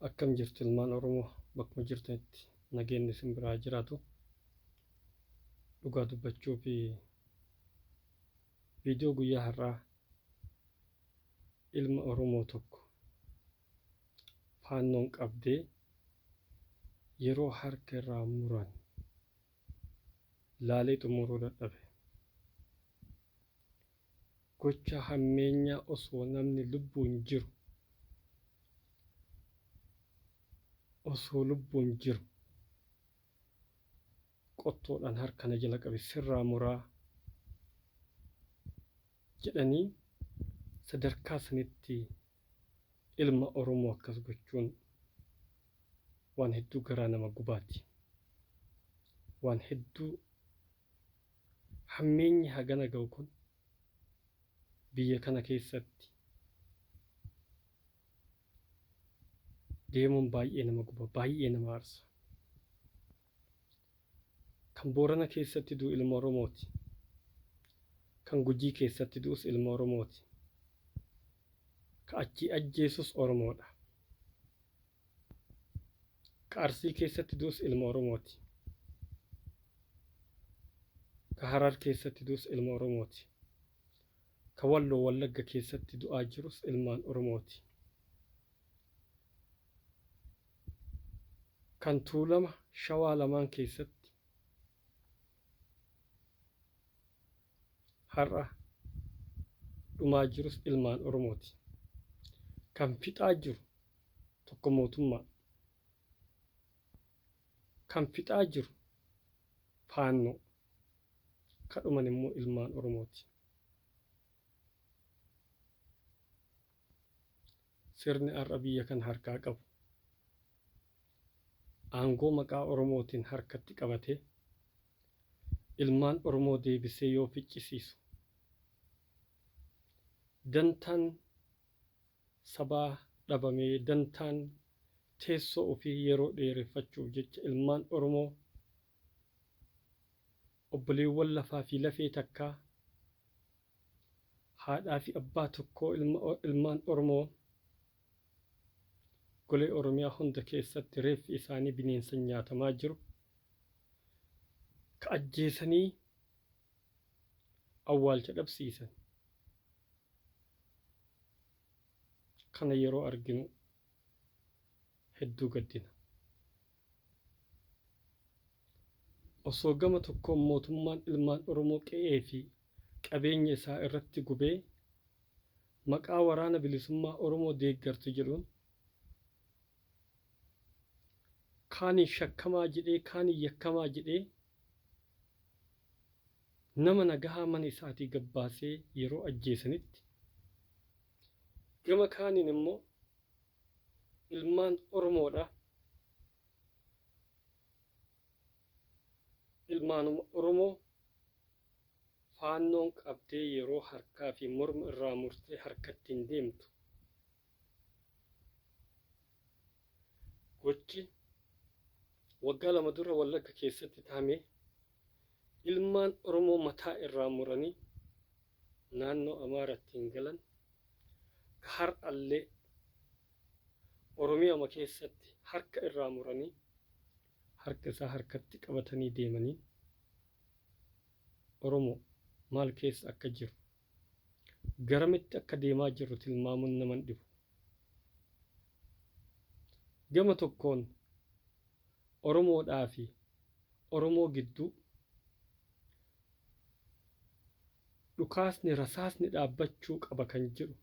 Akkam jirtu ilmaan Oromoo bakkuma jirtanitti nageenyi isin biraa jiraatu. Dhugaa dubbachuu fi viidiyoo guyyaa har'aa ilma Oromoo tokko faannoon qabdee yeroo harka irraa muran laalee xumuruu dadhabe. Gocha hammeenyaa osoo namni lubbuun jiru osoo lubbuun jiru qottoodhaan harka na jala qabi sirraa muraa jedhanii sadarkaa sanitti ilma Oromoo akkas gochuun waan hedduu garaa nama gubaati. Waan hedduu hammeenyi hagana ga'u kun biyya kana keessatti deemuun baay'ee nama guba, baay'ee nama aarsa. Kan Boorana keessatti du'u ilma Oromooti. Kan Gujii keessatti du'us ilma Oromooti. Ka achii ajjeesus Oromoodha. Ka Arsii keessatti du'us ilma Oromooti. Ka Harar keessatti du'us ilma Oromooti. Ka Walloo Wallagga keessatti du'aa jirus ilmaan Oromooti. Kan Tuulama Shawaa lamaan keessatti har'a dhumaa jirus ilmaan Oromooti. Kan fixaa jiru tokko mootummaa. Kan fixaa jiru Faannoo. Ka dhuman immoo ilmaan Oromooti. Sirni har'a biyya kana harkaa qabu aangoo maqaa Oromootiin harkatti qabatee ilmaan Oromoo deebisee yoo ficcisiisu dantaan sabaa dhabamee dantaan teessoo ofii yeroo dheereffachuuf jecha ilmaan Oromoo obboleewwan lafaa fi lafee takkaa haadhaa fi abbaa tokkoo ilmaan Oromoo golee Oromiyaa hunda keessatti reeffi isaanii bineensan nyaatamaa jiru ka ajjeesanii awwaalcha dhabsiisan kana yeroo arginu hedduu gaddina. Osoo gama tokkoon mootummaan ilmaan Oromoo qe'ee fi qabeenya isaa irratti gubee maqaa Waraana Bilisummaa Oromoo deeggartu jedhuun kaaniin shakkamaa jedhee kaaniin yakkamaa jedhee nama nagahaa mana isaatii gabbaasee yeroo ajjeesanitti gama kaaniin immoo ilmaan Oromoodha. Ilmaanuma Oromoo Faannoon qabdee yeroo harkaa fi morma irraa murtee harkattiin deemtu gochi waggaa 2 dura Wallagga keessatti tahame ilmaan Oromoo mataa irraa muranii naannoo Amaarattiin galan ka har'allee Oromiyama keessatti harka irraa muranii harka isaa harkatti qabatanii deemanii Oromoo maal keessa akka jiru, garamitti akka deemaa jirru tilmaamuun nama hin dhibu. Gama tokkoon Oromoodhaa fi Oromoo gidduu dhukaasni rasaasni dhaabbachuu qaba kan jedhu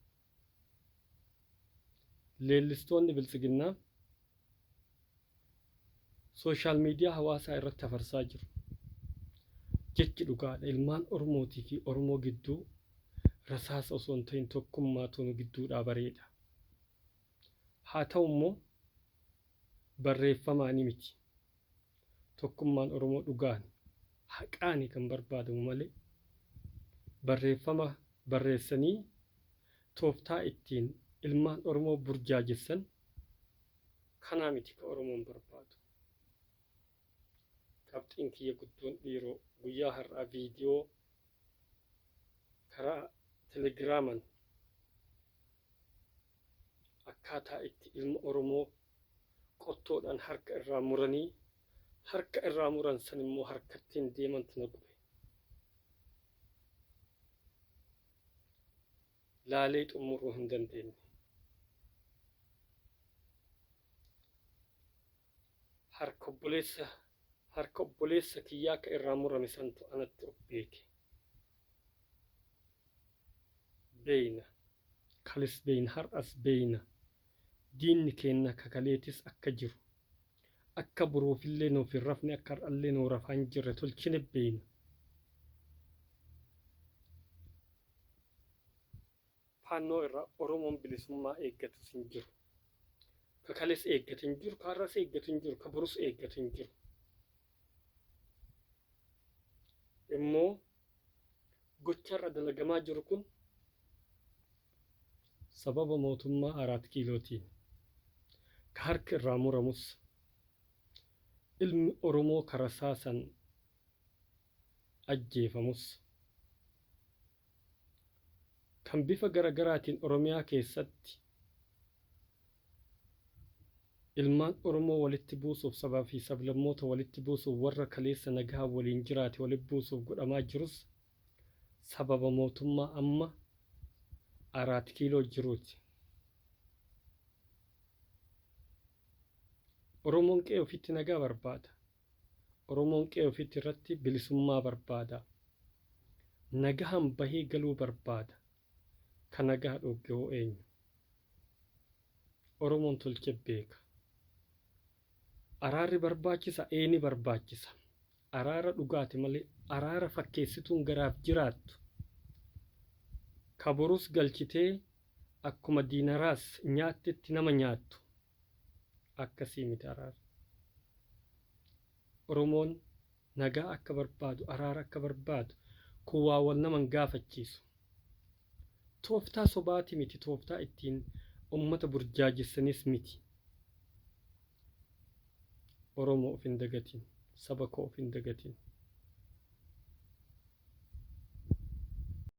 leellistoonni Biltsiginnaa Sooshaal miidiyaa hawaasaa irratti hafarsaa jiru. Jechi dhugaadha. Ilmaan Oromootii fi Oromoo gidduu rasaasa osoo hin ta'in tokkummaatu nu gidduudhaa bareeda. Haa ta'u immoo barreeffamaanii miti. Tokkummaan Oromoo dhugaani, haqaani kan barbaadamu malee barreeffama barreessanii tooftaa ittiin ilmaan Oromoo burjaajessan kanaa miti ka Oromoon barbaadu. Qabxiin kiyya guddoon dhiiroo guyyaa har'aa viidiyoo karaa telegiraaman akkaataa itti ilma Oromoo Qottoodhaan harka irraa muranii harka irraa muran san immoo harkattiin deemantu na gube. Laalee xummuruu hin dandeenye. Harka obboleessa harka obboleessa kiyyaa ka irraa murame santu anatti of beeke. Beeyna. Kalis beeyna har'as beeyna. Diinni keenna ka kaleetis akka jiru. Akka boruufillee nuuf hin rafne akka har'allee nuu rafaa hin jirre tolchine beeyna. Faannoo irraa Oromoon bilisummaa eeggatus hin jiru. Ka kales eeggate hin jiru, ka har'as eeggatu hin jiru, ka borus eeggatu hin jiru. Immoo gocha har'a dalagamaa jiru kun sababa mootummaa Araat Kiilootiin ka harki irraa muramus ilmi Oromoo ka rasaasan ajjeefamus kan bifa garagaraatiin Oromiyaa keessatti ilmaan Oromoo walitti buusuuf sabaa fi sablammoota walitti buusuuf warra kaleessa nagahaan waliin jiraate walitti buusuuf godhamaa jirus sababa mootummaa amma Araat Kiiloo jiruuti. Oromoon qe'ee ofiitti nagaa barbaada. Oromoon qe'ee ofiitti irratti bilisummaa barbaada. Nagahaan bahee galuu barbaada. Ka nagaa dhoogge hoo eenyu? Oromoon tolchee beeka. Araarri barbaachisa ee ni barbaachisa. Araara dhugaati malee araara fakkeessituun garaaf jiraattu. Ka borus galchitee akkuma diinaraas nyaattetti nama nyaattu. Akkasii miti araarri. Oromoon nagaa akka barbaadu, araara akka barbaadu kun waa wal nama hin gaafachiisu. Tooftaa sobaati miti, tooftaa ittiin ummata burjaajessanis miti. Oromoo of hin dagatin, saba koo of hin dagatin.